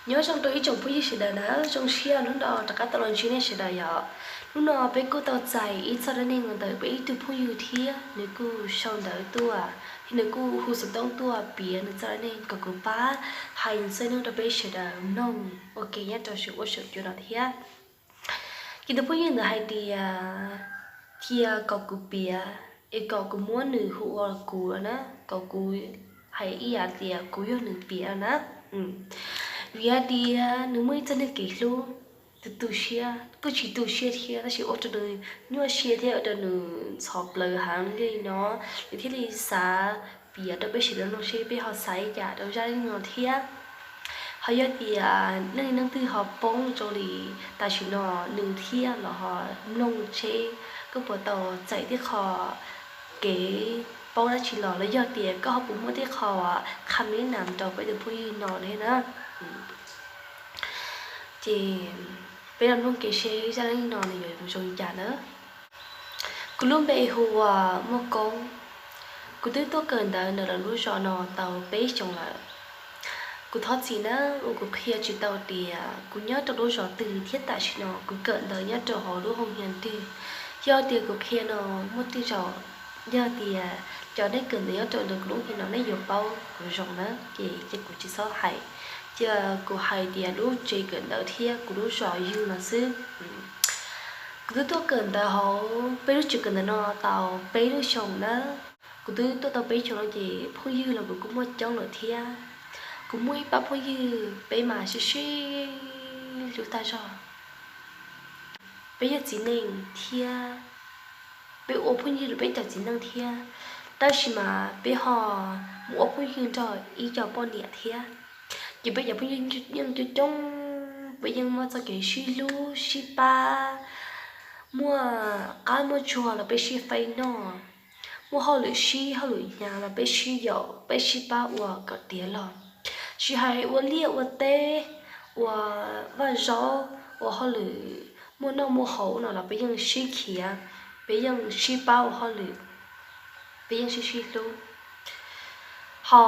Nyob zoo rau ib tsoom phooj ywg sawv daws nawb, zoo siab hnub no rov qab tau los ntsib nej sawv daws yom. Hnub no peb kuj tau txais ib txoj dab neeg los ntawm peb ib tug phooj ywg thiab nws kuj sau ntawv tuaj, thiab nws kuj hu xov tooj tuaj piav nws txoj dab neeg kom kuv pab hais nws txoj neeg rau peb sawv daws mloog ua ke nyob rau saum huab saum cua no thiab. Ces tus phooj ywg ntawd hais tias, cia kom kuv piav es kom kuv muab nws hu ua kuv na, kom kuv hais ib yam tias kuv yog nws piav na. Vim hais tias nws muaj ib txoj neeg kev hlub, tus tu siab kuj tsis tu siab thiab tab sis ua rau nws nyuaj siab thiab ua rau nws ntxhov plawv heev li no, nws thiaj li xav piav rau peb sawv daws mloog seb peb ho xav li cas rau zaj neej no thiab. Ho yog tias nej leej twg ho poob zoo li tam sim no nws thiab los ho mloog seb koj puas tau txais tej qho kev paub dab tsi los los yog tias koj ho puas muaj tej qho qha me nam rau peb tus phooj ywg no thiab na. Ces peb los mloog kev seb zaj neej no nws yuav zoo li cas na. Kuv lub npe hu ua Muaj Koob. Kuv twb tuaj kawm ntawv ntawm lawv lub zos no tau peb xyoos lawm. Kuv thov txim na uas kuv qhia tsis tau tias kuv nyob rau lub zos twg thiab tam sim no kuv kawm ntawv nyob rau hauv lub hoo hias twg. Yog tias kuv qhia no muaj tej zaum, yog tias cov nej kawm ntawv nyob rau ntawm kuv lub hoo hias no nej yuav paub kuv zoo na, ces cia kuv tsis txhob hais, cia kuv hais tias lub tsev kawm ntawv thiab kuv lub zos ywg no xwb. Kuv twb tuaj kawm ntawv hauv peb lub tsev kawm ntawv no tau peb lub xyoos na. Kuv twb tuaj tau peb xyoos no ces phooj ywg los kuv kuj muaj coob lawm thiab. Kuv muaj ib pab phooj ywg peb mas sib sib hlub tag zog. Peb yog txiv neej thiab peb ua phooj ywg rau peb cov txiv neej thiab, tab sis mas peb ho mus ua phooj ywg nrog ib co poj niam thiab. Ces peb cov phooj ywg yeej coob coob, peb yeej muaj txoj kev sib hlub sib pab, muaj qab muaj tsuag los peb sib faib noj, muaj hauj lwm sib hauj lwm hnyav los peb sib yaum peb sib pab ua kom tiav los. Tsis hais ua liaj ua teb, ua vaj zaub, ua hauj lwm muaj noj muaj haus no los peb yeej sib khiav, peb yeej sib pab ua hauj lwm, peb yeej sib sib hlub. Ho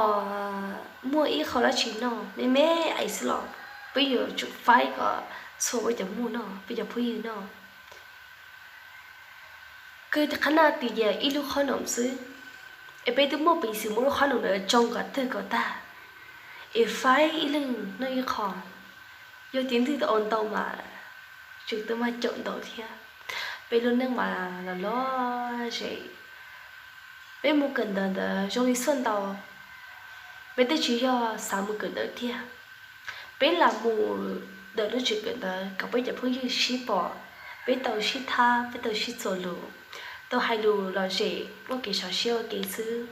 muaj ib qho dab tsi noj me me ais xwb los peb yuav tsum faib kom txhua peb cov muj noj, peb cov phooj ywg noj. Kawg qhab naj tias ib lub qhob noom xwb, es peb twb muaj peev xwm muab lub qhob noom ntawd tsoo kom twg kom tag, es faib ib leeg noj ib qho. Yog tias ntwg tau ua ntau mas tseem twb mag caum ntau thiab. Peb lub neej mas los lom zem. Peb mus kawm ntawv ntawd zoo li xuaj ntau, peb twb tsis yog xav mus kawm ntawv tiag. Peb lam mus ntawm lub tsev kawm ntawv kom peb cov phooj ywg sib pom, peb tau sib thab, peb tau sib txuas lus, tau hais lus lom zem muaj kev sov siab ua ke xwb,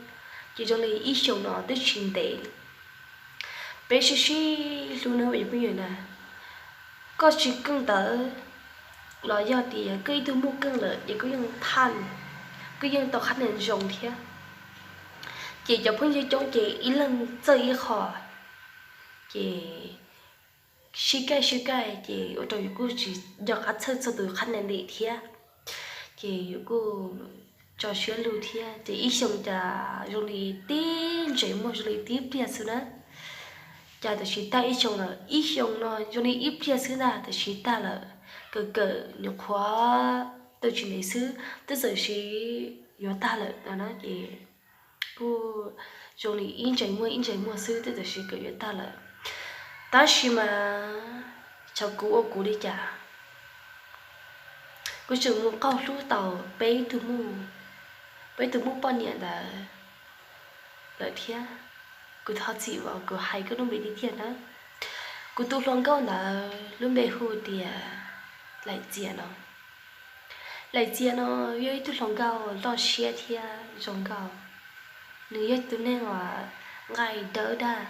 ces zoo li ib xyoos no twb tsis ntev. Peb sib sib hlub nawb phooj ywg na. Koj tsis keej ntawd los yog tias koj ib tug muj keej lawm ces koj yeej thaj, koj yeej tau qhab naj zoo thiab. Ces cov phooj ywg coob ces ib leeg txawj ib qho, ces sib kaij sib kaij ces ua rau yus kuj tsis nco qab txhawj txog tus qhab naj li thiab. Ces yus kuj tso siab lug thiab ces ib xyoos cas zoo li tib ntsais muag zoo li tib pliag xwb na. Cas tam sim tag ib xyoos lawm, ib xyoos no zoo li ib pliag xwb ntag tam sim tag lawm. Kawm kawm nyuam qhuav tau tsis ntev xwb twb txawm siv yuav tag lawm no na ces kuj zoo li ib ntsais muag ib ntsais muag xwb twb txawm siv kawm yuav tag lawm. Tab sis mas xyov kuv ua kuv li cas, kuv tseem mus qaug hlub tau peb tug muj, peb tug muj poj niam ntawd lawm thiab. Kuv thov txim uas kuv hais koj lub npe tiag tiag na. Kuv tus hluas nkauj ntawd lub npe hu tias Laim Txias no. Laim Txias no yog ib tug hluas nkauj loj siab thiab zoo nkauj. Nws yog tus neeg uas nqaij dawb dag.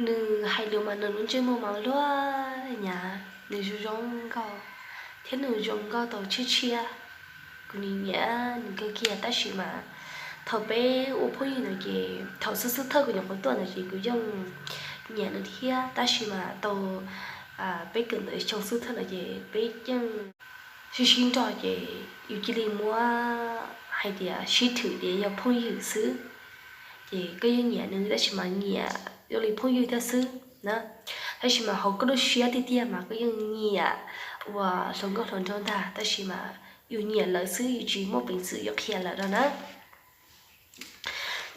Nws hais lus mas nws lub ntsej muag mas luag nyav, nws zoo zoo nkauj thiab nws zoo nkauj tau tshiab tshiab. Kuv nim nyiam nws kawg kiag tab sis mas thaum peb ua phooj ywg no ces thaum xub xub thawj kuv nyuam qhuav tuaj ntawd ces kuv yeej nyiam nws thiab tab sis mas tau peb kawm ntawv xyoo xub thawj no ces peb yeej sib sib nrog ces yus cia li muab hais tias sib thwm tias yog phooj ywg xwb. Ces koj yeej nyiam nws tab sis mas nyiam ua li phooj ywg thiab xwb na. Tab sis mas hauv koj lub siab tiag tiag mas koj yeej nyiam uas hluas nkauj hluas nraug ntag, tab sis mas yus nyiam lawm xwb, yus tsis muaj peev xwm yuav qhia lawm no na.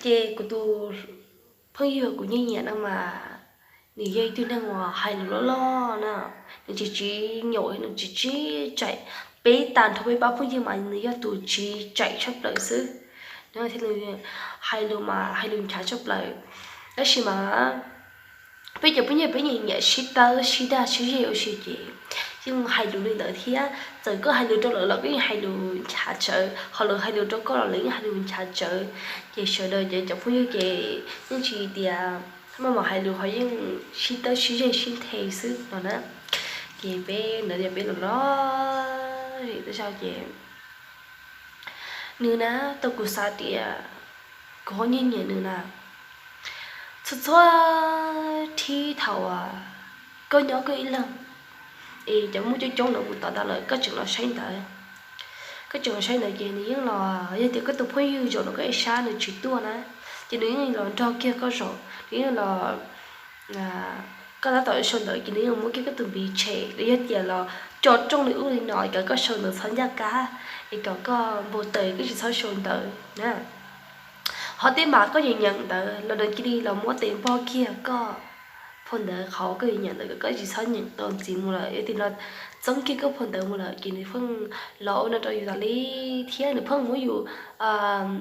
Ces kuv tus phooj ywg kuv nyiam nyiam no mas nws yog ib tug neeg uas hais lus loj loj na, nws tsis tsim nyog, nws tsis tsim txaim. Peb tag nrho peb pab phooj ywg mas nws yog tus tsim txaim tshaj plaws xwb. Nws thiaj li hais lus mas hais lus nchav tshaj plaws. Tab sis mas peb cov phooj ywg peb nyiam nyiam sib tawb sib dag sib zeg ua si ces yeej hais lus li ntawd thiab. Txawm koj hais lus rau lawv los koj yeej hais lus nchav tsawv, ho lawv hais lus rau koj los lawv yeej hais lus nchav tsawv. Ces sawv daws ces cov phooj ywg ces yeej tsis tias maj mam hais lus, ho yeej sib tawb sib zeg sib nthe xwb no na. Ces peb ntawd tias peb los los zem tej zaug ces nws na, tau kuv xav tias kuv ho nyiam nyiam nws na. Txhua txhua thib thaum uas koj nyob koj ib leeg es cov muaj coob coob ntawd mus tom ntawd lawm koj tseem los saib ntawd, koj tseem los saib ntawd ces nws yeej los, yog tias koj tus phooj ywg zaum rau koj ib sab nws tsis tuaj na, ces nws yeej los nrog kiag koj zaum, nws yeej los, koj tab tom sau ntawv ces nws yeej muab kiag koj tus npiv tshem, los yog tias los tso rooj li ub li no kom koj sau ntawv txhob ncaj qab, es kom koj npau taws koj tsis txhob sau ntawv na. Ho tej mas koj nyeem nyeem ntawd los nws cia li los muab tes npog kiag koj phau ntawv qhov koj nyeem ntawd kom koj tsis txhob nyeem tau ntxiv mus lawm, yog tias los txeeb kiag koj phau ntawv mus lawm ces nws pheej los ua no rau yus tas li thiab nws pheej muab yus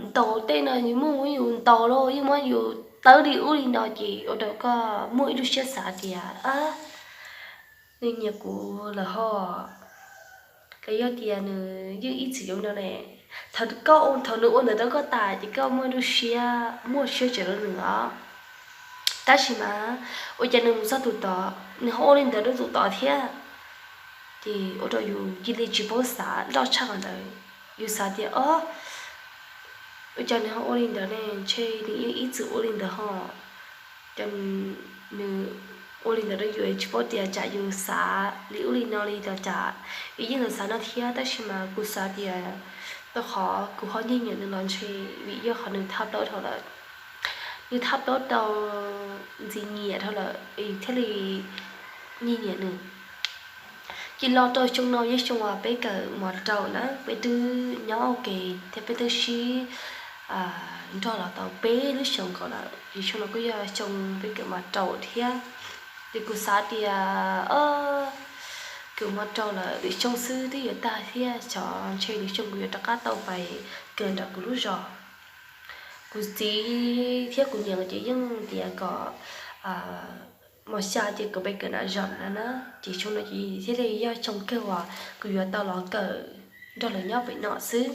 ntaus tej no, nws muab muab yus ntaus los yeej muab yus tawb li ub li no ces ua rau koj muaj ib lub siab xav tias nws nyiam kuv lawm ho, los yog tias nws yeej ib txwm zoo no ne. Thaum koj, thaum nws ua ntawd rau koj tas ces koj muaj lub siab, muaj siab tseem rau nws os. Tab sis mas ua cas nws mus txog tus tod nws ho ua li ntawd rau tus tod thiab, ces ua rau yus cia li tsis paub xav loj tshaj qhov ntawd. Yus xav tias o, ua cas nws ho ua li ntawd ne, ntshe nws yeej ib txwm ua li ntawd ho. Ces nws ua li ntawd rau yus tsis paub tias tsam yus xav li ub li no li los tsam yus yeej xav xav no thiab, tab sis mas kuv xav tias rau qhov kuv ho nyiam nyiam nws los ntshe vim yog qhov nws thab plaub dhau lawm. Nws thab plaub tau ntxim nyiam dhau lawm es thiaj li nyiam nyiam nws. Ces los rau xyoo no yog xyoo uas peb kawm mos rau na, peb twb nyob ua ke thiab peb twb sib nrog los tau peb lub xyoo nkaus lawm, ces xyoo no kuj yog xyoo peb kawm mos rau thiab. Ces kuv xav tias kawm mos rau lawm lwm xyoo xwb twb yuav tag thiab, xyov ntshe lwm xyoo kuv yuav rov qab tau pais kawm nram kuv lub zos. Kuv txiv thiab kuv niam ces yeej tias kom mos xya ces kom peb kawm nram zos no na, ces xyoo no ces thiaj li yog xyoo kawg uas kuv yuav tau los kawm nrog lawv nyob pem no xwb.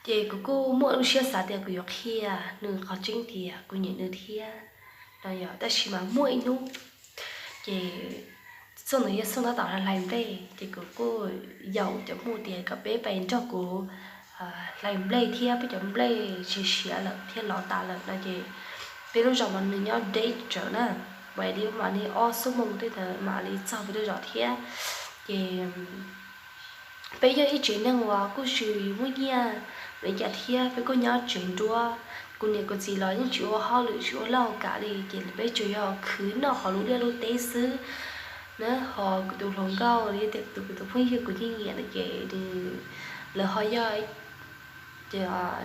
Ces kuv kuj muaj lub siab xav tias kuv yuav qhia nws qhov tseeb tias kuv nyiam nws thiab no yom, tab sis mas muaj ib hnub ces txog ntawd yog txog tab tom hlais nplej ces kuv kuj yaum cov phooj tias kom peb pais nrog kuv hlais nplej thiab, peb cov nplej siav siav lawm thiab lov tas lawm no ces peb lub zos mas nws nyob deb tsawv na, mam li mam li ob xuab moos tej ntawd mam li txog peb lub zos thiab. Ces peb yog ib tsev neeg uas kuj tsis muaj nyiaj li cas thiab, peb kuj nyob tsev nruab. Kuv niam kuv txiv los yeej tsis ua hauj lwm tsis ua laj kam li, ces peb tsuas yog khwv noj hauv lub liaj lub teb xwb na. Ho kuv tus hluas nkauj los yog tias tus kuv tus phooj ywg kuv nyiam nyiam no ces nws, lawv ho yog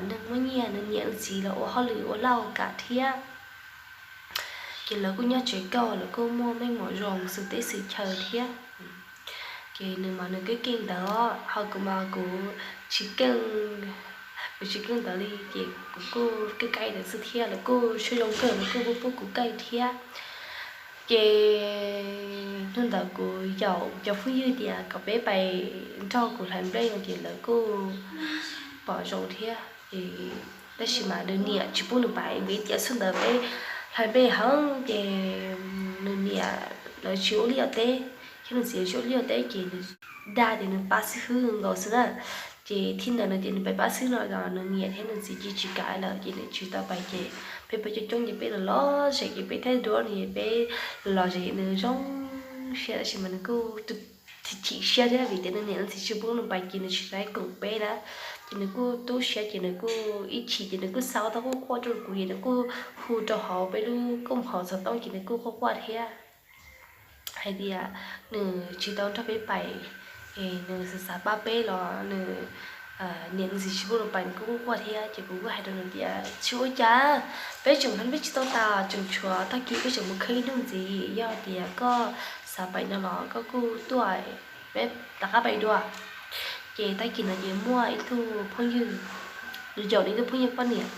neeg muaj nyiaj, nws niam nws txiv los ua hauj lwm ua laj kam thiab. Ces lawv kuj nyob tsev kauj, lawv kuj muaj meej mom zoo xws teb xws chaw thiab. Ces nws mas nws keej keej ntawd, ho kuv mas kuv tsis keej, kuv tsis keej ntawd li, ces kuv kuj keej keej ntawd xwb thiab, lawv kuj siab zoo kawg, lawv kuj pub pub kuv keej thiab. Ces hnub ntawd kuv yaum cov phooj ywg tias kom peb pais nrog kuv hlais nplej no ces lawv kuj pom zoo thiab. Tab sis mas nws niam tsis pub nws pais vim tias xub ntawd peb hlais nplej heev ces nws niam lawv tsis ua liaj ua teb, thiab nws txiv tsis ua liaj ua teb ces nws dag tias nws pab xib hwb nkaus xwb na. Ces thaum ntawd nws tias nws pais pab xib hwb no los nws niam thiab nws txiv cia tsis kam lawm ces nws tsis tau pais ces peb pab coob coob ces peb los los zem ces peb thiaj duab nws, peb los los zem nws zoo siab tab sis mas nws kuj chim siab thiab vim tias nws niam ntxim tsis pub nws pais ces nws tsis tau koom peb na. Ces nws kuj tu siab ces nws kuj ib chim ces nws kuj xa tau quaj quaj rau kuv es nws kuj hu rau hauv peb lub koom haum xov tooj ces nws kuj quaj quaj thiab hais tias nws tsis tau nrog peb pais es nws xav xav pab peb los nws niam ntxim tsis pub nws pais, nws kuj quaj quaj thiab. Ces kuv kuj hais rau nws tias tsis ua cas, peb tseem hlais peb tsis tau tas, tseem tshuav tag kis peb tseem mus khawb ib hnub ntxiv, yog tias koj xav pais no los koj kuj tuaj, peb rov qab pais dua. Ces tag kis no ces muaj ib tug phooj ywg, nws caum nws ib tug phooj ywg poj niam,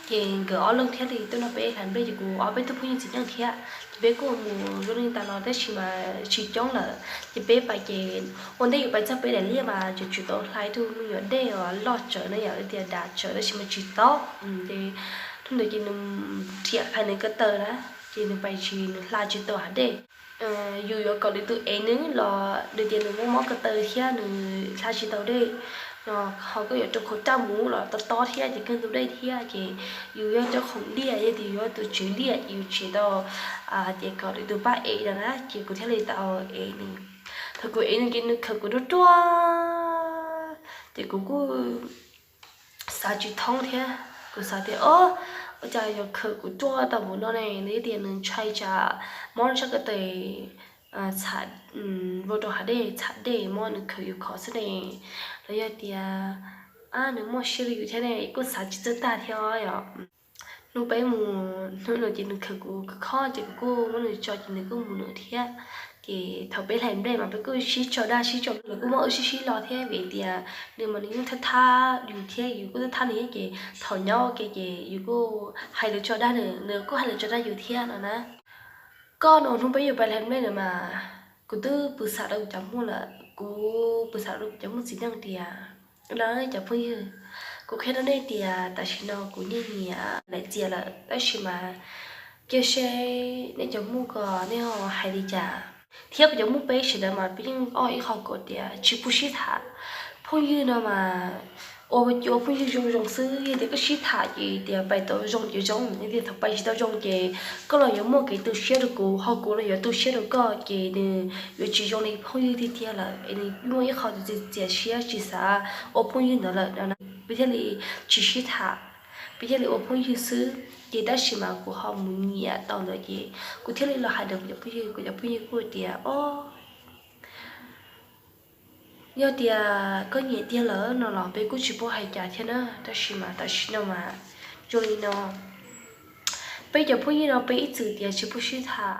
ces nkawd ob leeg thiaj li tuaj nrog peb hlais nplej, ces kuv ob peb tug phooj ywg txiv neej thiab. Ces peb kuj mus zoo li tas los tab sis mas tsis coob lawm, ces peb pais ces ua ntej yuav pais txog peb daim liaj mas tseem tsum tau hlais ib tug me nyuam dej uas loj tsawv na, yam li tias dav tsawv tab sis mas tsis tob. Ces hnub ntawd ces nws riam hlais nws ko taw na, ces nws pais tsis, nws hla tsis tau hav dej. Yus yuav kom lwm tus ev nws los nws tias nws mob mob ko taw thiab nws hla tsis tau dej no, ho koj yuav rau khau raj mus los tob tob thiab ces kawg ntug dej thiab. Ces yus yog cov khoom liaj, yog tias yuav tus tswv liaj ces yus tsis tau hais tias kom lwm tus pab ev no na, ces kuv thiaj li tau ev nws. Thaum kuv ev nws ces nws khawm kuv ruaj ruaj, ces kuv kuj xav tsis thoob thiab. Kuv xav tias, o, ua cas yog khawm kuv ruaj tau npaum no ne, nws tias nws ntshai tsam mob sab ko taw, txham, vau rau hav dej txham dej mob nws khawm yus khov xwb ne, los yog tias nws muaj siab li yus thiab ne, kuj xav tsis txawj tag thiab yom. Hnub peb mus, hnub no ces nws khawm kuv khov khov ces kuv kuj muab nws tso ces nws kuj mus nws thiab. Ces thaum peb hlais nplej mas peb kuj sib tso dag sib tso lus, kuj muab wb sib sib lo thiab vim tias nws mas nws yeej thab thab yus thiab yus kuj thab thab nws thiab, ces thaum nyob ua ke ces yus kuj hais lus tso dag nws, nws kuj hais lus tso dag yus thiab no na. Koj no hnub peb yuav pais hlais nplej lawm mas kuv twb pw xam rau kuv cov muam lawm, kuv pw xam rau kuv cov muam txiv neej tias, no cov phooj ywg, kuv qhia rau nej tias tam sim no kuv nyiam nyiam Laim Txias lawm tab sis mas cia seb nej cov muam ko nej ho hais li cas. Thiab kuv cov muam peb sawv daws mas peb yeej ua ib qho kom tias tsis pub sib tham. Phooj ywg no mas ua ua phooj ywg zoo zoo xwb, yog tias koj sib tham ces tias pais tau zoo ces zoo, yog tias thaum pais tsis tau zoo ces koj los yuav muaj kev tu siab rau kuv, ho kuv los yuav tu siab rau koj, ces nws yuav tsis zoo li phooj ywg tiag tiag lawm, es nws muaj ib qho txias siab tsis xav ua phooj ywg ntawd lawm no na. Peb thiaj li tsis sib tham, peb thiaj li ua phooj ywg xwb. Ces tab sis mas kuv ho mus nyiam tau ntawd ces kuv thiaj li los hais rau kuv cov phooj ywg, kuv cov phooj ywg kuj tias, o, yog tias koj nyiam tiag lawm no los peb kuj tsis paub hais cas thiab na, tab sis mas tam sim no mas zoo li no, peb cov phooj ywg no peb ib txwm tias tsis pub sib tham.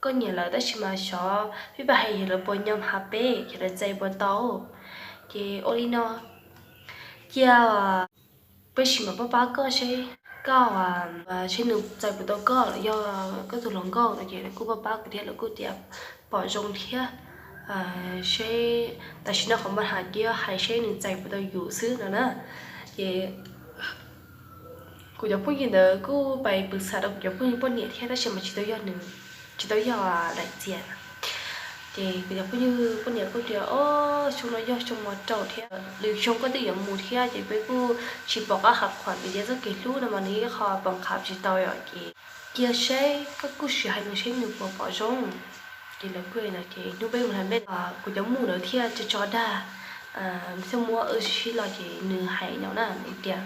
Koj nyiam lawm tab sis mas xyov peb pab hais yog lawv puas nyob hav peb, yog lawv txais puas tau. Ces ua li no, cia peb sim mam pab pab koj seb koj, seb nws txais puas tau koj los yog koj tus hluas nkauj no ces lawv kuj pab pab kuv thiab, lawv kuj tias pom zoo thiab. Seb tam sim no qhov npaj has ces yog hais seb nws txais puas tau yus xwb no na. Ces kuv cov phooj ywg ntawd kuj pais pw xam rau kuv cov phooj ywg poj niam thiab tab sis mas tsis tau yog nws, tsis tau yog Laim Txias. Ces kuv cov phooj ywg poj niam kuj tias, o, xyoo no yog xyoo mos rau thiab, lwm xyoo koj twb yuav mus thiab, ces peb kuj tsis pom qab hav qhuam vim tias txoj kev hlub no mas nws ib qho pom qab tsis tau yom. Ces cia seb koj kuj sim hais nws seb nws puas pom zoo. Ces lawv kuj no ces hnub peb mus hlais nplej los kuv cov muam lawv thiaj tso tso dag, thiaj muab wb sib sib los ces nws hais no na, nws tias,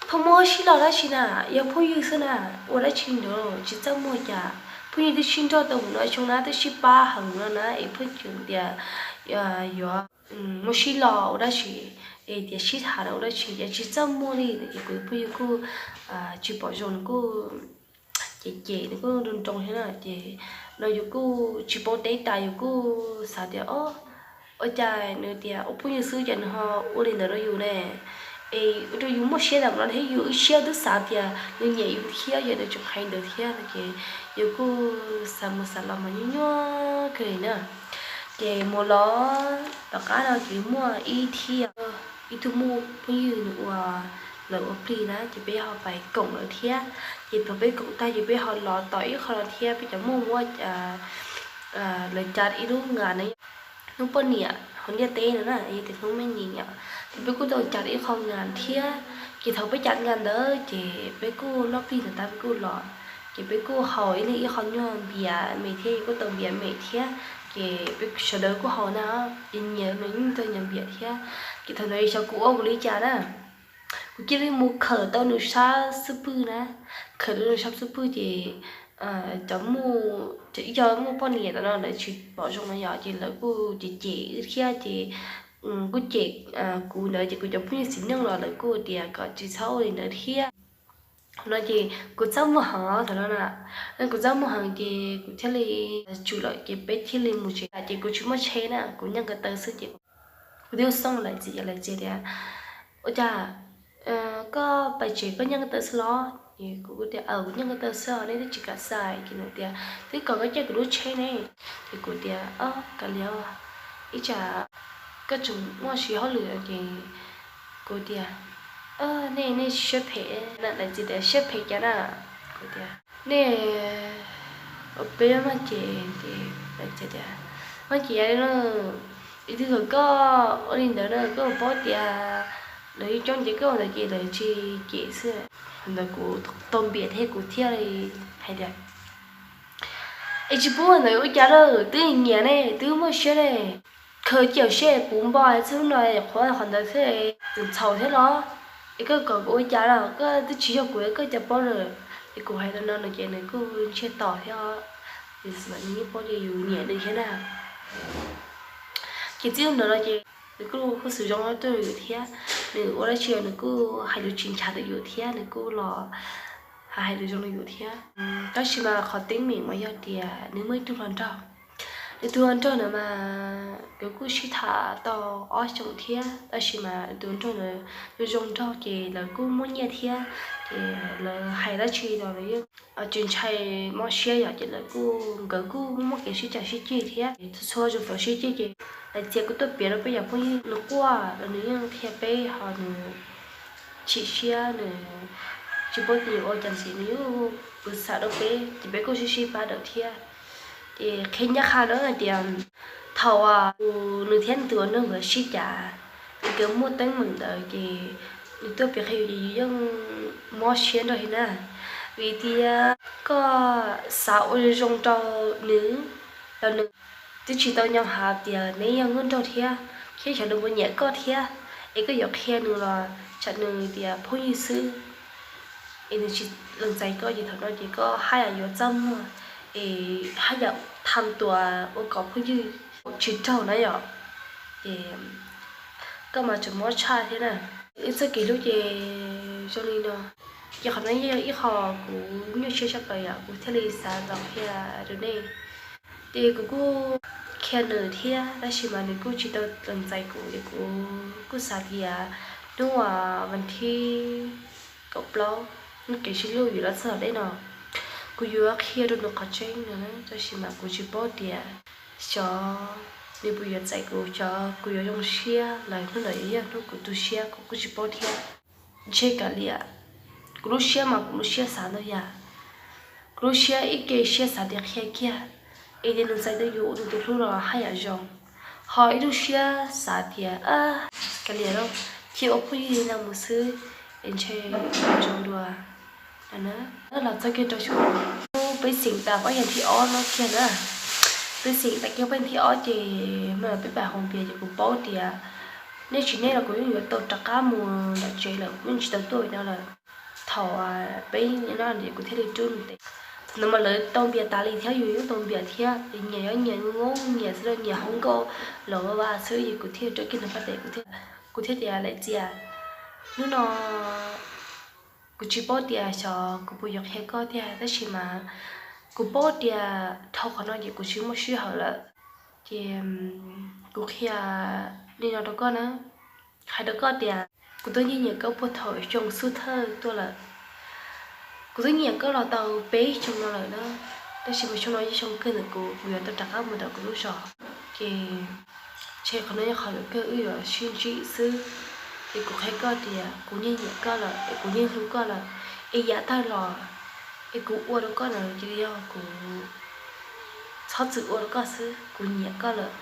phooj muab sib los dab tsi na, yog phooj ywg xwb na, ua dab tsi ntawd tsis txaj muag cas, phooj ywg twb sib nrog tau mus no xyoo na, twb sib pab heev no na, es pheej tias yuav muab sib los ua dab tsi, es tias sib tham ua dab tsi es tsis txaj muag li no. Ces kuv phooj ywg kuj tsis pom zoo, nws kuj cem cem, nws kuj nroo nroo thiab na. Ces no yus kuj tsis paub teb tas, yus kuj xav tias, o, ua cas nws tias ua phooj ywg xwb ces nws ho ua li ntawd rau yus ne, es ua rau yus muaj siab tas no thiab, yus ib siab twb xav tias nws nyiam yus thiab, yog nws tseem hais ntawd thiab no ces yus kuj xav mus xav los mas nyuaj nyuaj kawg li na. Ces mus los tom qab no ces muaj ib thiaj ib tug muaj phooj ywg nws ua, lawv ua plig na, ces peb ho pais koom lawv thiab. Ces thaum peb koom tag ces peb ho los tom ib qho no thiab, peb cov muaj muab lawv cav ib lub ngas na, hnub poj niam hauv ntiaj teb no na, yog tias hnub me nyuam, ces peb kuj tau cav ib qho ngas thiab. Ces thaum peb cav ngas ntawd ces peb kuj noj plig ntawd tag peb kuj los, ces peb kuj haus ib leeg ib qho nyuag npias me thiab, yus kuj tau npias me thiab. Ces peb sawv daws kuj haus na, ces nyias nws yeej tau nyias npias thiab. Ces thaum ntawd xyov kuv ua kuv li cas na, kuv cia li mus khawm tau nws sab xub pwg na, khawm tau nws sab xub pwg ces cov muaj, cov ib co muaj poj niam tam no lawv tsis pom zoo no yom, ces lawv kuj cem cem wb thiab ces kuj cem kuv ntawd ces kuv cov phooj ywg txiv neej los lawv kuj tias kom tsis txhob ua li ntawd thiab. Thaum no ces kuv txaj muag heev thaum no na, kuv txaj muag heev ces kuv thiaj li tsum lawm ces peb thiaj li mus tsev ces kuv tsis muaj tsheb na, kuv nyiaj ko taw xwb ces kuv thiaj xoo lawv txiv, lawv txiv tias ua cas koj pais tsev koj nyiaj ko taw xwb los? Ces kuv tias kuv nyiaj ko taw xwb nej twb tsis kam xa, ces nws tias twb kom koj caij kuv lub tsheb ne. Ces kuv tias kav liam, ib tsam koj tseem muaj siv hauj lwm ces kuv tias nej, nej siab phem na, lawv txiv tias siab phem cas na. Kuv tias nej ua peb maj ces, ces lawv txiv tias maj ces li no, ib tug kom koj ua li ntawd na, koj paub tias lawv coob ces koj ua ntawd ces lawv tsis cem xwb. Ntawd kuv tau npias thiab kuv thiaj li hais tias es tsis pub ntawd ua cas lawm, twb nyiam ne, twb muaj siab ne, khaws ciam siab puv npo txhua lub no qhuav qhov ntawd xwb, txaus thiab los? Es koj kom kuv ua cas los, koj twb tsis yog kuv, koj cas paub lawm? Es kuv hais li no no ces nws kuj ntsiag to thiab, nws yeej paub tias yus nyiam nws thiab na. Ces txij hnub ntawd no ces nws kuj hu xwm zoo tuaj rau yus thiab, nws ua dab tsi los nws kuj hais lus tsis nchav rau yus thiab, nws kuj los hais lus zoo rau yus thiab. Tab sis mas qhov teeb meem mas yog tias nws muaj ib tug hluas nraug. Nws tus hluas nraug ntawd mas kuv kuj sib tham tau ob xyoos thiab, tab sis mas tus hluas nraug ntawd zoo zoo nraug ces lawv kuj muaj nyiaj thiab, ces lawv hais dab tsi los lawv yeej tsis ntshai mob siab yom, ces lawv kuj, nkawd kuj muaj kev sib cav sib ceg thiab. Txhua txhua zaus thaum sib ceg ces lawv txiv kuj tuaj piav rau peb cov phooj ywg, nws quaj los nws yeej qhia peb, ho nws chim siab, nws tsis paub tias ua cas ntxiv nws yuav pw xam rau peb, ces peb kuj sib sib pab dawm thiab. Ces qhia ncaj qha na hais tias thaum uas nws thiab nws tus hluas nraug nkawd sib cav, nkawd muaj teeb meem ntawd ces nws tuaj piav qhia yus ces yus yeej mob siab nrog li na. Vim tias koj xav ua zoo rau nws, los nws twb tsis tau nyob hav tias neb yog nkauj nraug thiab, thiab xyov nws puas nyiam koj thiab, es koj yuav qhia nws los tsam nws tias phooj ywg xwb, es nws tsis lees txais koj ces thaum no ces koj haj yam yuav txaj muag, es haj yam tham tuas ua kom phooj ywg tsis raug na yom. Ces koj mas tseem mob tshaj thiab na. Wb txoj kev hlub ces zoo li no. Ces qhov no yog ib qho kuv nyuaj siab tshaj plaws yom, kuv thiaj li xav los qhia rau nej. Ces kuv kuj qhia nws thiab tab sis mas nws kuj tsis tau lees txais kuv, ces kuv kuj xav tias hnub uas vas thib kaum plaub, hnub kev sib hlub yuav los txog tom ntej no, kuv yuav qhia rau nws qhov tseeb no, tab sis mas kuv tsis paub tias xyov nws puas yuav txais kuv, xyov kuv yuav zoo siab los hnub ntawd yuav yog hnub kuv tu siab kuv kuj tsis paub thiab. Ntshe kav liam, kuv lub siab mas kuv lub siab xav ntau yam. Kuv lub siab ib ke siab xav tias qhia kiag, es tias nws txais tau yus ua nws tus hlub los haj yam zoo. Ho ib lub siab xav tias kav liam lauj, cia ua phooj ywg li no mus xwb, es ntshe zoo dua. Los txog kiag rau xyoo peb xeem tas pab yas thib ob no kiag na. Peb xeem tas kiag pab yas thib ob ces mas peb pab hauv npias ces kuv paub tias nej tsis nej los kuv yeej yuav tau rov qab mus nram tsev lawm, kuv yeej tsis tau tuaj no lawm. Thaum peb no kuv thiaj li rub nws tes. Thaum ntawd mas lawv tau npias tas li thiab yus yeej tau npias thiab, nyias yuav nyias nyob nyias xwb, nyias hu nkauj los vaj xwb, es kuv thiaj rub kiag nws pab tes, kuv thiaj tias Lawm Txias, hnub no kuv tsis paub tias xyov kuv puas yuav qhia koj tiag, tab sis mas kuv paub tias dhau qhov no ces kuv tsis muaj sij hawm lawm. Ces kuv qhia li no rau koj na, hais rau koj tias kuv twb nyiam nyiam koj puag thaum xyoo xub thawj tuaj lawm. Kuv twb nyiam koj los tau peb xyoo no lawm na, tab sis mas xyoo no yog xyoo kawg ntawm kuv, kuv yuav tau rov qab mus tom kuv lub zos. Ces ntshe qhov no yog qhov yuav kawg wb yuav sib ntsib xwb. Es kuv qhia koj tias kuv yeej nyiam koj lawm es kuv yeej hlub koj lawm, es yav tag los es kuv ua rau koj ntawd ces yog kuv txhob txwm ua rau koj xwb, kuv nyiam koj lawm.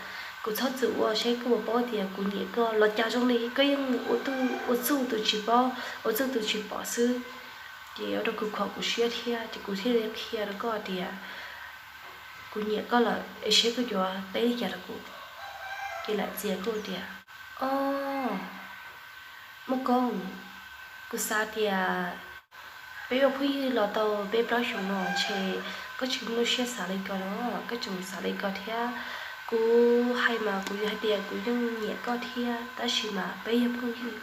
Kuv txhob txwm ua saib koj puas paub tias kuv nyiam koj los cas zoo li koj yeej ua txuj tus tsis paub, ua txuj tus tsis pom xwb. Ces ua rau kuv khuam kuv siab thiab, ces kuv thiaj li qhia rau koj tias kuv nyiam koj lawm es seb koj yuav teb li cas rau kuv. Ces Lam Txias kuj tias, Au, Muaj Koob, kuv xav tias peb ua phooj ywg los tau peb plaub xyoos no ntshe koj tsis muaj lub siab xav li ko no, koj tseem xav li ko thiab. Kuv hais mas kuv yog hais tias kuv yeej nyiam koj thiab, tab sis mas peb yog phooj ywg,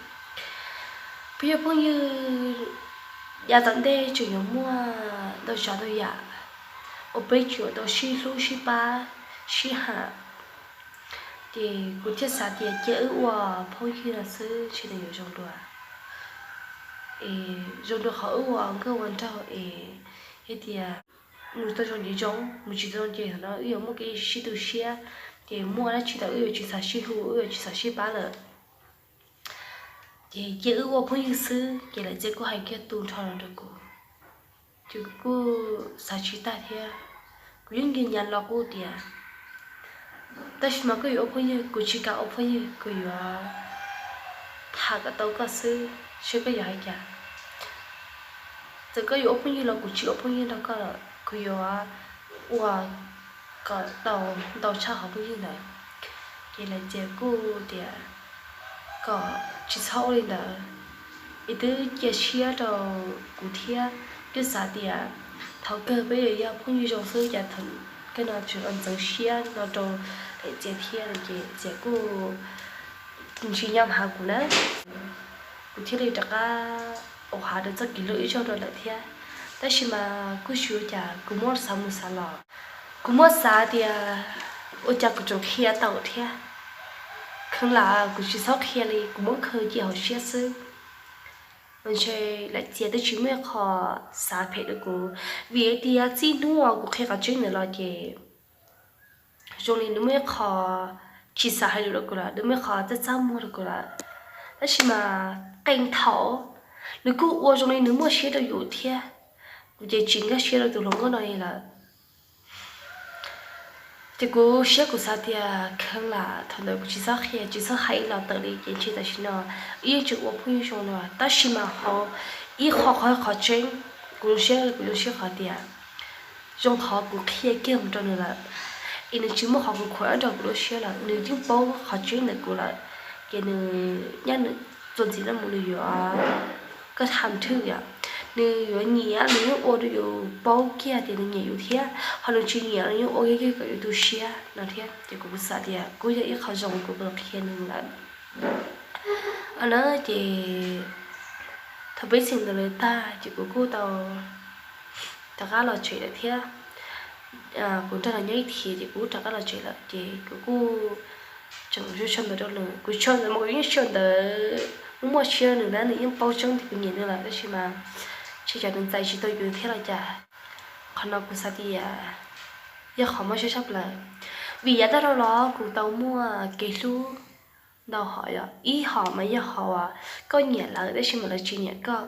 peb yog phooj ywg, yav tom ntej tseem yuav muaj ntau tsav ntau yam uas peb tseem yuav tau sib hlub sib pab sib ham. Ces kuv thiaj xav tias cia wb ua phooj ywg no xwb ntshe nws yuav zoo dua, zoo dua qhov wb ua nkauj ua nraug es hais tias mus tau zoo ces zoo, mus tsis tau zoo ces no wb yuav muaj kev sib tu siab, ces muaj dab tsi los wb yuav tsis xav sib hu, wb yuav tsis xav sib pab lawm. Ces cia wb ua phooj ywg xwb. Ces Lam Txias kuj hais kiag tu nrho los rau kuv, ces kuv kuj xav tsis tag thiab. Kuv yeej nyiam nyiam los kuv tias, tab sis mas koj yuav ua phooj ywg, kuv tsis kam ua phooj ywg, kuv yuav tham kom tau koj xwb, seb koj yuav hais cas. Txawm koj yuav ua phooj ywg los kuv tsis ua phooj ywg nrog koj lawm, kuv yuav ua kom tau ntau tshaj qhov phooj ywg ntawd. Ces Lam Txias kuj tias kom tsis txhob ua li ntawd, es twb cia siab rau kuv thiab, twb xav tias thaum kawg peb yuav yog phooj ywg zoo xwb, cas kawg no tseem ntxeev siab no rau Lam Txias thiab no. Ces Txias kuj tsis nco hav kuv na, kuv thiaj li rov qab ua hav rau txoj kev hlub ib zaug rau lawm thiab. Tab sis mas kuj tsis ua cas, kuv muab xav mus xav los, kuv muab xav tias ua cas kuv tseem qhia tau thiab. Kheev lam kuv tsis txhob qhia li, kuv muab khaws cia hauv siab xwb. Ntshe Lam Txias twb tsis muaj ib qho xav phem rau kuv, vim hais tias txij hnub uas kuv qhia qhov tseeb ntawd los ces zoo li nws muaj ib qho tsis xav hais lus rau kuv lawm, nws muaj ib qho txaj txaj muag rau kuv lawm. Tab sis mas qee thaum nws kuj ua zoo li nws muaj siab rau yus thiab, kuv ces tsis nkag siab rau tus hluas nkauj no li lawm. Ces kuv siab kuv xav tias kheev lam thaum ntawd kuv tsis txhob qhia, tsis txhob hais ib los tawm li, ces ntshe tam sim no wb yeej tseem ua phooj ywg zoo no. Tab sis mas hauv ib qho qhov, qhov tseeb, kuv zoo siab, kuv zoo siab qhov tias zoo qhov kuv qhia kiag mus rau nws lawm, es nws tsis muaj qhov kuv khuam nrog kuv lub siab lawm, nws yeej paub qhov tseeb ntawm kuv lawm. Ces nws nyob nws txuas ntxiv no mus nws yuav, koj tham thwj yom, nws yuav nyiam, nws yeej ua rau yus paub kiag tias nws nyiam yus thiab, ho nws tsis nyiam nws yeej ua kiag kom yus tu siab no thiab. Ces kuv xav tias kuj yog ib qho zoo kuv qhia nws lawm. Ho na ces thaum peb xeem ntawd lawv tag ces kuv kuj tau rov qab los tsev lawm thiab. Kuv nrog nws nyob ib thiv ces kuv kuj rov qab los tsev lawm ces kuv kuj tseem sau ntawv rau nws. Kuv sau ntawv mas kuv yeej sau ntawv muaj muaj siab rau nws na, nws yeej paub tseeb tias kuv nyiam nws lawm, tab sis mas ntshe cas nws txais tsis tau kuv thiab los cas. Qhov no kuv xav tias yog qhov mob siab tshaj plaws, vim yav tag dhau los kuv tau muaj kev hlub ntau hom, yog ib hom mas yog hom uas koj nyiam lawv tab sis mas lawv tsis nyiam koj,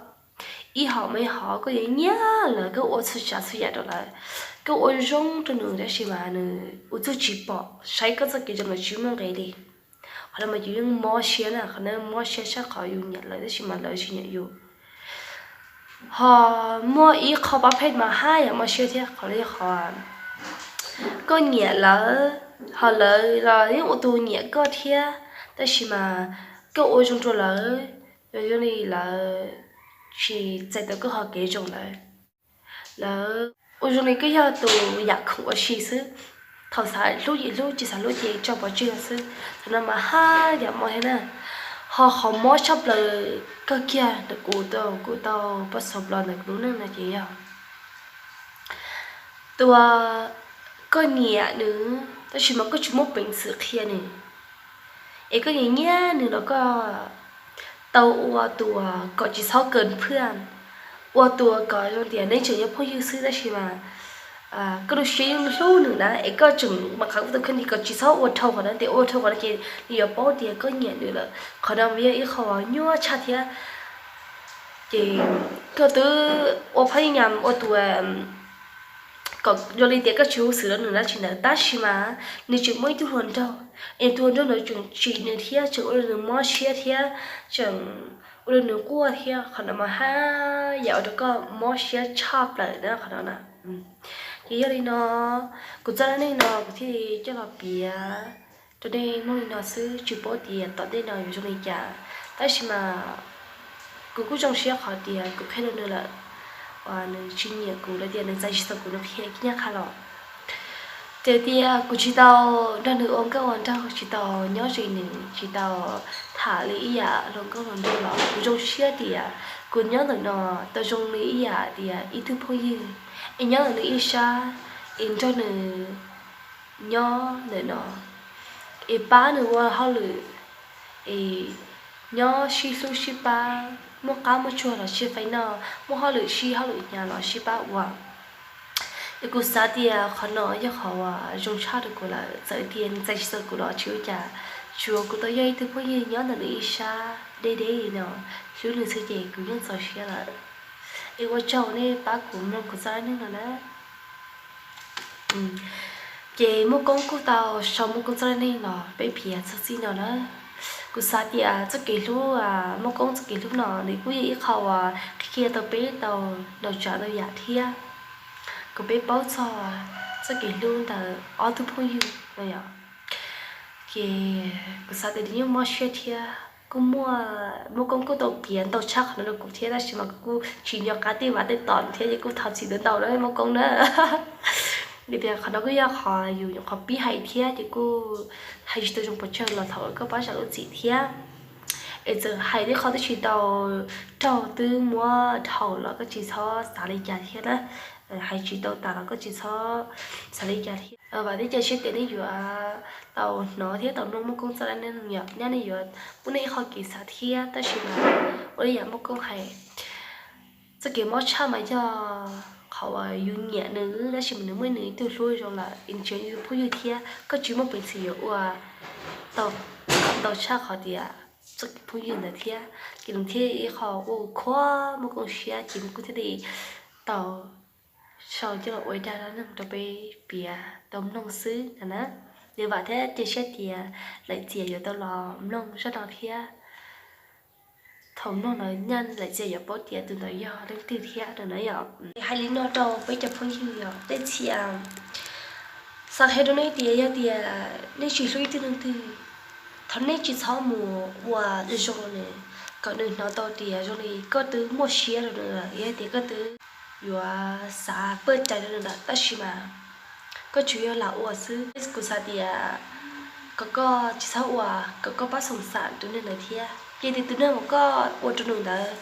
ib hom mas yog hom koj yuav nyiam lawv, koj ua txhua tsav txhua yam rau lawv, koj ua zoo rau nws tab sis mas nws ua txuj tsis pom, saib koj txoj kev zoo lawv tsis muaj nqis li. Qhov no mas yus yeej mob siab na, qhov no mob siab tshaj qhov yus nyiam lawv tab sis mas lawv tsis nyiam yus. Ho muaj ib qho pab phej mas haj yam mob siab thiab, qhov no yog qhov koj nyiam lawv, ho lawv los yeej ua tus nyiam koj thiab, tab sis mas koj ua zoo rau lawv, yog zoo li lawv tsis txais tau koj qhov kev zoo lawm. Lawv ua zoo li koj yog tus yam khoom ua si xwb, thaum xav hlub ces hlub, tsis xav hlub ces tso pov tseg xwb. Qhov no mas haj yam mob thiab na. Ho qhov mob tshaj plaws kawg kiag ntawm kuv, kuv tau pab xav los ntawm kuv lub neej no ces yog tus uas koj nyiam nws tab sis mas koj tsis muaj peev xwm qhia nws, es koj nyiam nyiam nws los koj tau ua tus uas kom tsis txhob kaw phwj, ua tus uas kom zoo tias neb tseem yog phooj ywg xwb tab sis mas koj lub siab yeej hlub nws na, es koj tseem mam qhov ua tus kheej kom tsis txhob ua dhau qhov no, tias ua dhau qhov no ces nws yuav paub tias koj nyiam nws lawm. Qhov no mas yog ib qho nyuaj tshaj thiab. Ces koj twb ua phab nyam ua tus kom zoo li tias koj tsis hu xwm rau nws dab tsi ntawd tab sis mas nws tseem muaj ib tug hluas nraug, es tus hluas nraug ntawd tseem tsim nws thiab tseem ua rau nws mob siab thiab tseem ua rau nws quaj thiab. Qhov no mas haj yam ua rau koj mob siab tshaj plaws na qhov no na. Ces yog li no, kuv txoj dab neeg no kuv thiaj li coj los piav rau nej mloog li no xwb, tsis paub tias tom ntej no yuav zoo li cas. Tab sis mas kuv kuj zoo siab qhov tias kuv qhia rau nws lawm, uas nws tsis nyiam kuv los tias nws txais tsis tau kuv, nws qhia kiag qha los. Ces tias kuv tsis tau nrog nws ua nkauj ua nraug, tsis tau nyob ze nws, tsis tau tham li ib yam hluas nkauj hluas nraug los kuv zoo siab tias kuv nyob ntawm no tau zoo li ib yam tias ib tug phooj ywg, es nyob ntawm nws ib sab, es nrog nws nyob ntawm no, es pab nws ua hauj lwm, es nyob sib hlub sib pab, muaj qab muaj tsuag los sib faib noj, muaj hauj lwm sib hauj lwm hnyav los sib pab ua. Es kuv xav tias qhov no yog qhov uas zoo tshaj rau kuv lawm, txawm tias nws txais tsis tau kuv los tsis ua cas, tsuav kuv tau yog ib tug phooj ywg nyob ntawm nws ib sab deb deb li no, hlub nws xwb ces kuv yeej txaus siab lawm. Es ua tsaug nej pab kuv mloog kuv txoj dab neeg no na. Ces Muaj Koob kuj tau sau Muaj Koob txoj dab neeg los peb piav txog txij no na. Kuv xav tias txoj kev hlub, Muaj Koob txoj kev hlub no nws kuj yog ib qho uas qhia tau peb tau ntau tsav ntau yam thiab kom peb paub txog txoj kev hlub ntawm ob tug phooj ywg no yom. Ces kuv xav tias nws yeej mob siab thiab kuj muaj, Muaj Koob kuj tau piav ntau tshaj qhov no rau kuv thiab, tab sis mas kuv kuj tsis nco qab tej vaj tej tom thiab ces kuj thov txim ntau ntau na Muaj Koob na. Vim tias qhov no kuj yog qhov yus nyuam qhuav pib hais thiab ces kuj hais tsis tau zoo pes tsawg los thov koj pab zam lub txim thiab. Es txawm hais tej qhov twg tsis tau raug twb muab dhau los koj tsis txhob xav li cas thiab na. Hais tsis tau tas los koj tsis txhob xav li cas thiab. Vam thiab cia siab tias nej yuav tau hnov thiab tau mloog Muaj Koob txoj dab neeg yom, nyab nej yuav pub nej ib qho kev xav thiab. Tab sis mas ua li yam Muaj Koob hais, txoj kev mob tshaj mas yog qhov uas yus nyiam nws tab sis mas nws muaj nws ib tug hlub zoo lawm, nws tsis yog ib tug phooj ywg thiab koj tsis muaj peev xwm yuav ua tau kom ntau tshaj qhov tias txoj kev phooj ywg ntawd thiab. Ces nws thiaj ib qho ua khuab Muaj Koob siab ces Muaj Koob thiaj li tau sau coj los ua ib zaj dab neeg rau peb piav tau mloog xwb no na. Nws vam thiab cia siab tias lawv txias yuav tau los mloog zaj no thiab. Thaum mloog no nyaj lawv txias yuav paub tias tus ntawd yog leej twg thiab no na yom. Hais li no rau peb cov phooj ywg yom, tej txhia xav qhia rau nej tias yog tias nej tsis hlub ib tug neeg twg, thov nej tsis txhob mus ua zoo zoo nws kom nws hnov tau tias zoo li koj twb muaj siab rau nws lawm, yog tias koj twb yuav xav paj cai rau nws lawm, tab sis mas koj tsuas yog lam ua xwb. Kuv xav tias kom koj tsis txhob ua, kom koj pab xoom xam tus neeg ntawd thiab. Ces tias tus neeg uas koj ua rau nws ntawd,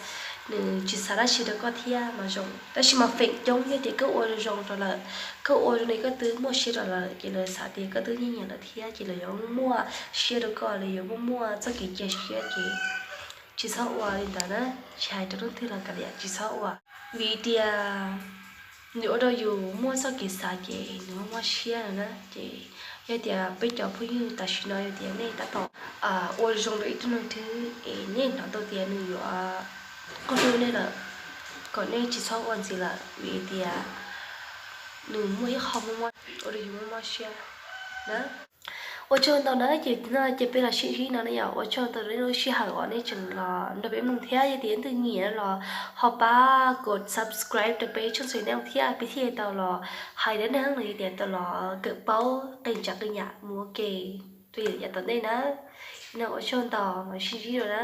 nws tsis xav dab tsi rau koj thiab mas zoo, tab sis mas feem coob yog tias koj ua zoo zoo rau lawm, koj ua zoo li koj twb muaj siab rau lawm, ces lawv xav tias koj twb nyiam nyiam lawm thiab ces lawv yuav muaj siab rau koj, lawv yuav muaj muaj txoj kev cia siab ces tsis txhob ua li ntawd na, tsis hais rau leej twg los kav liam tsis txhob ua. Vim tias nws ua rau yus muaj txoj kev xav ces nws muaj mob siab no na. Ces yog tias peb cov phooj ywg tam sim no yog tias nej tab tom ua zoo rau ib tug neeg twg es nej hnov tau tias nws yuav quaj hlub nej lawm, kom nej tsis txhob ua ntxiv lawm vim tias nws muaj ib qho muaj mob, ua rau yus muaj mob siab na. Ua tsaug ntau na, ces no ces peb los sib ntsib no na yom. Ua tsaug ntau rau nej lub sij hawm uas nej tseem los nrog peb mloog thiab, yog tias leej twg nyiam los ho pab kom subscribe rau peb tshooj xwm neej thiab peb thiaj tau los hais dab neeg los yog tias tau los kawm paub qee tsav qee yam mus ua ke rau yav tom ntej na. No ua tsaug ntau, mam sib ntsib dua na.